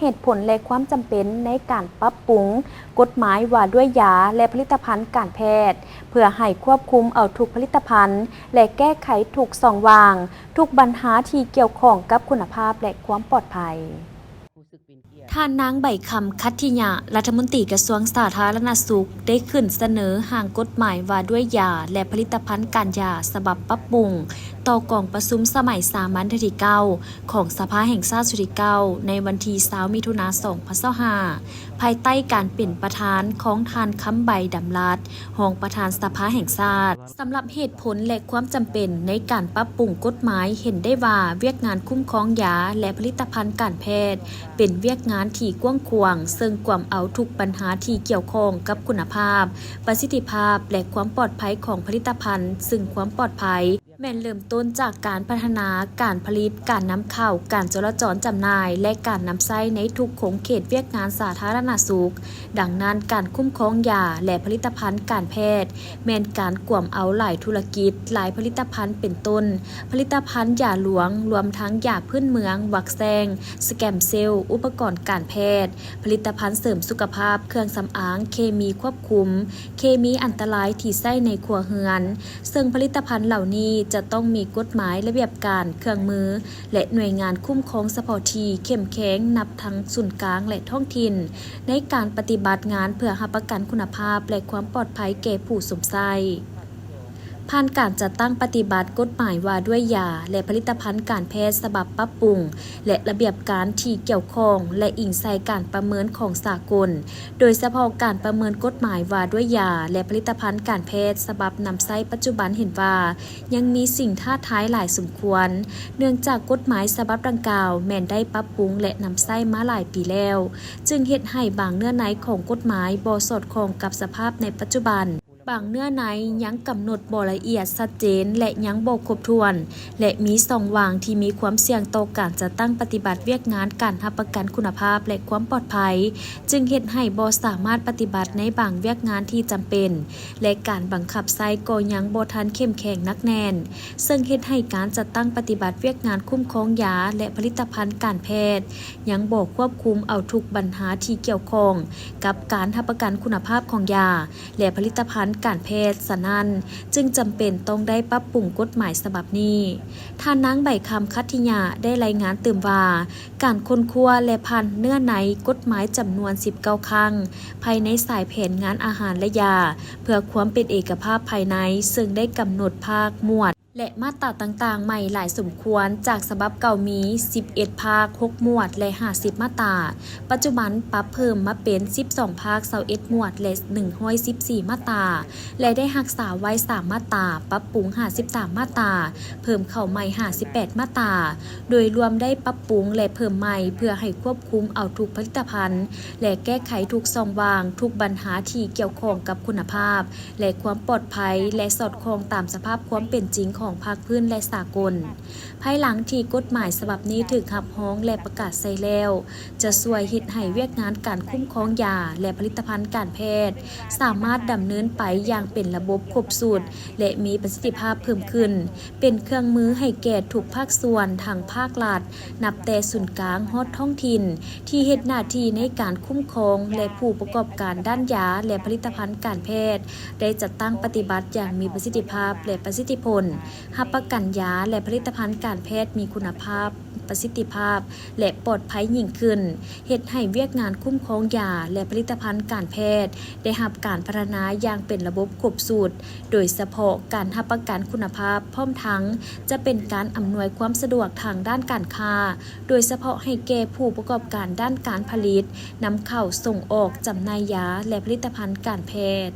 ເຫດຜົນ ແລະ ຄວາມຈຳເປັນໃນການປັບປຸງກົດໝາຍວ່າດ້ວຍຢາ ແລະ ຜະລິດຕະພັນການແພດ ເພື່ອໃຫ້ຄວບຄຸມເອົາທຸກຜະລິດຕະພັນ ແລະ ແກ້ໄຂທຸກຊ່ອງວ່າງ, ທຸກບັນຫາທີ່ກ່ຽວຂ້ອງກັບຄຸນນະພາບ ແລະ ຄວາມປອດໄພ. ທ່ານນາງ ໃບຄຳ ຄັດທິຍະ ລັດຖະມົນຕີກະຊວງສາທາລະນະສຸກ ໄດ້ຂຶ້ນສະເໜີຮ່າງກົດໝາຍວ່າດ້ວຍຢາ ແລະ ຜະລິດຕະພັນການຢາ ສະບັບປັບປຸງ ຕໍ່ກອງປະຊຸມສະໄໝສາມັນເທື່ອທີເກົ້າ ຂອງສະພາແຫ່ງຊາດຊຸດທີເກົ້າ ໃນວັນທີຊາວ ມິຖຸນາ ສອງພັນຊາວຫ້າ ພາຍໃຕ້ການເປັນປະທານຂອງທ່ານ ຄຳໃບ ດຳລັດ ຮອງປະທານສະພາແຫ່ງຊາດ. ສຳລັບເຫດຜົນ ແລະ ຄວາມຈຳເປັນໃນການປັບປຸງກົດໝາຍ ເຫັນໄດ້ວ່າວຽກງານຄຸ້ມຄອງຢາ ແລະ ຜະລິດຕະພັນການແພດ ເປັນວຽກງານທີ່ກວ້າງຂວາງ, ເຊິ່ງກວມເອົາທຸກບັນຫາທີ່ກ່ຽວຂ້ອງກັບຄຸນນະພາບ, ປະສິດທິພາບ ແລະ ຄວາມປອດໄພຂອງຜະລິດຕະພັນ, ເຊິ່ງຄວາມປອດໄພ ແມ່ນເລີ່ມຕົ້ນຈາກການພັດທະນາການຜະລິດ, ການນຳເຂົ້າ, ການຈໍລະຈອນຈຳໜ່າຍ ແລະ ການນຳໃຊ້ໃນທຸກຂົງເຂດວຽກງານສາທາລະນະສຸກ. ດັ່ງນັ້ນ, ການຄຸ້ມຄອງຢາ ແລະ ຜະລິດຕະພັນການແພດ ແມ່ນການກວມເອົາຫຼາຍທຸລະກິດ, ຫຼາຍຜະລິດຕະພັນ ເປັນຕົ້ນ ຜະລິດຕະພັນຢາຫຼວງ, ລວມທັງຢາພື້ນເມືອງ, ວັກແຊງ, ສະແກມເຊວ, ອຸປະກອນການແພດ, ຜະລິດຕະພັນເສີມສຸຂະພາບ, ເຄື່ອງສຳອາງ, ເຄມີຄວບຄຸມ, ເຄມີອັນຕະລາຍທີ່ໃຊ້ໃນຄົວເຮືອນ. ເຊິ່ງຜະລິດຕະພັນເຫຼົ່ານີ້ຈະຕ້ອງມີກົດໝາຍ, ລະບຽບການ, ເຄື່ອງມື ແລະ ໜ່ວຍງານຄຸ້ມຄອງສະເພາະທີ່ເຂັ້ມແຂງ ນັບທັງສູນກາງ ແລະ ທ້ອງຖິ່ນ ໃນການປະຕິບັດງານເພື່ອຮັບປະກັນຄຸນນະພາບ ແລະ ຄວາມປອດໄພແກ່ຜູ້ຊົມໃຊ້. ຜ່ານການຈັດຕັ້ງປະຕິບັດກົດໝາຍວ່າດ້ວຍຢາ ແລະ ຜະລິດຕະພັນການແພດສະບັບປັບປຸງ ແລະ ລະບຽບການທີ່ກ່ຽວຂ້ອງ ແລະ ອີງໃສ່ການປະເມີນຂອງສາກົນ, ໂດຍສະເພາະການປະເມີນກົດໝາຍວ່າດ້ວຍຢາ ແລະ ຜະລິດຕະພັນການແພດສະບັບນຳໃຊ້ປັດຈຸບັນເຫັນວ່າ ຍັງມີສິ່ງທ້າທາຍຫຼາຍສົມຄວນ, ເນື່ອງຈາກກົດໝາຍສະບັບດັ່ງກ່າວແມ່ນໄດ້ປັບປຸງ ແລະ ນຳໃຊ້ມາຫຼາຍປີແລ້ວ, ຈຶ່ງເຮັດໃຫ້ບາງເນື້ອໃນຂອງກົດໝາຍບໍ່ສອດຄ່ອງກັບສະພາບໃນປັດຈຸບັນ. ບາງເນື້ອໃນຍັງກຳນົດບໍ່ລະອຽດຊັດເຈນ ແລະ ຍັງບໍ່ຄົບຖ້ວນ ແລະ ມີຊ່ອງວ່າງທີ່ມີຄວາມສ່ຽງຕໍ່ການຈັດຕັ້ງປະຕິບັດວຽກງານການຮັບປະກັນຄຸນນະພາບ ແລະ ຄວາມປອດໄພ, ຈຶ່ງເຮັດໃຫ້ບໍ່ສາມາດປະຕິບັດໃນບາງວຽກງານທີ່ຈຳເປັນ ແລະ ການບັງຄັບໃຊ້ກໍຍັງບໍ່ທັນເຂັ້ມແຂງໜັກແໜ້ນ, ເຊິ່ງເຮັດໃຫ້ການຈັດຕັ້ງປະຕິບັດວຽກງານຄຸ້ມຄອງຢາ ແລະ ຜະລິດຕະພັນການແພດ ຍັງບໍ່ຄວບຄຸມເອົາທຸກບັນຫາທີ່ກ່ຽວຂ້ອງກັບການຮັບປະກັນຄຸນນະພາບຂອງຢາ ແລະ ຜະລິດຕະພັນການແພດ. ສະນັ້ນ, ຈຶ່ງຈຳເປັນຕ້ອງໄດ້ປັບປຸງກົດໝາຍສະບັບນີ້. ທ່ານນາງ ໃບຄຳ ຄັດທິຍະ ໄດ້ລາຍງານຕື່ມວ່າ, ການຄົ້ນຄວ້າ ແລະ ຜ່ານເນື້ອໃນກົດໝາຍຈຳນວນສິບເກົ້າຄັ້ງ ພາຍໃນສາຍແຜນງານອາຫານ ແລະ ຢາ ເພື່ອຄວາມເປັນເອກະພາບພາຍໃນ, ເຊິ່ງໄດ້ກຳນົດພາກ, ໝວດ ແລະ ມາດຕາຕ່າງໆໃໝ່ຫຼາຍສົມຄວນ, ຈາກສະບັບເກົ່າມີສິບເອັດພາກ, ຫົກໝວດ ແລະ ຫ້າສິບມາດຕາ. ປັດຈຸບັນປັບເພີ່ມມາເປັນສິບສອງພາກ, ຊາວເອັດໝວດ ແລະ ໜຶ່ງຮ້ອຍສິບສີ່ມາດຕາ ແລະ ໄດ້ຮັກສາໄວ້ສາມມາດຕາ, ປັບປຸງຫ້າສິບສາມມາດຕາ, ເພີ່ມເຂົ້າໃໝ່ຫ້າສິບແປດມາດຕາ. ໂດຍລວມໄດ້ປັບປຸງ ແລະ ເພີ່ມໃໝ່ ເພື່ອໃຫ້ຄວບຄຸມເອົາທຸກຜະລິດຕະພັນ ແລະ ແກ້ໄຂທຸກຊ່ອງວ່າງ, ທຸກບັນຫາທີ່ກ່ຽວຂ້ອງກັບຄຸນນະພາບ ແລະ ຄວາມປອດໄພ ແລະ ສອດຄ່ອງຕາມສະພາບຄວາມເປັນຈິງຂອງພາກພື້ນ ແລະ ສາກົນ. ພາຍຫຼັງທີ່ກົດໝາຍສະບັບນີ້ຖືກຮັບຮອງ ແລະ ປະກາດໃຊ້ແລ້ວ, ຈະຊ່ວຍເຮັດໃຫ້ວຽກງານການຄຸ້ມຄອງຢາ ແລະ ຜະລິດຕະພັນການແພດ ສາມາດດຳເນີນໄປຢ່າງເປັນລະບົບຄົບຊຸດ ແລະ ມີປະສິດທິພາບເພີ່ມຂຶ້ນ, ເປັນເຄື່ອງມືໃຫ້ແກ່ທຸກພາກສ່ວນ, ທັງພາກລັດ, ນັບແຕ່ສູນກາງຮອດທ້ອງຖິ່ນ ທີ່ເຮັດໜ້າທີ່ໃນການຄຸ້ມຄອງ ແລະ ຜູ້ປະກອບການດ້ານຢາ ແລະ ຜະລິດຕະພັນການແພດ ໄດ້ຈັດຕັ້ງປະຕິບັດຢ່າງມີປະສິດທິພາບ ແລະ ປະສິດທິຜົນ, ຮັບປະກັນຢາ ແລະ ຜະລິດຕະພັນການແພດມີຄຸນນະພາບ, ປະສິດທິພາບ ແລະ ປອດໄພຍິ່ງຂຶ້ນ, ເຮັດໃຫ້ວຽກງານຄຸ້ມຄອງຢາ ແລະ ຜະລິດຕະພັນການແພດ ໄດ້ຮັບການພັດທະນາຢ່າງເປັນລະບົບຄົບຊຸດ, ໂດຍສະເພາະການຮັບປະກັນຄຸນນະພາບ, ພ້ອມທັງຈະເປັນການອຳນວຍຄວາມສະດວກທາງດ້ານການຄ້າ, ໂດຍສະເພາະໃຫ້ແກ່ຜູ້ປະກອບການດ້ານການຜະລິດ, ນຳເຂົ້າ, ສົ່ງອອກ, ຈຳໜ່າຍຢາ ແລະ ຜະລິດຕະພັນການແພດ.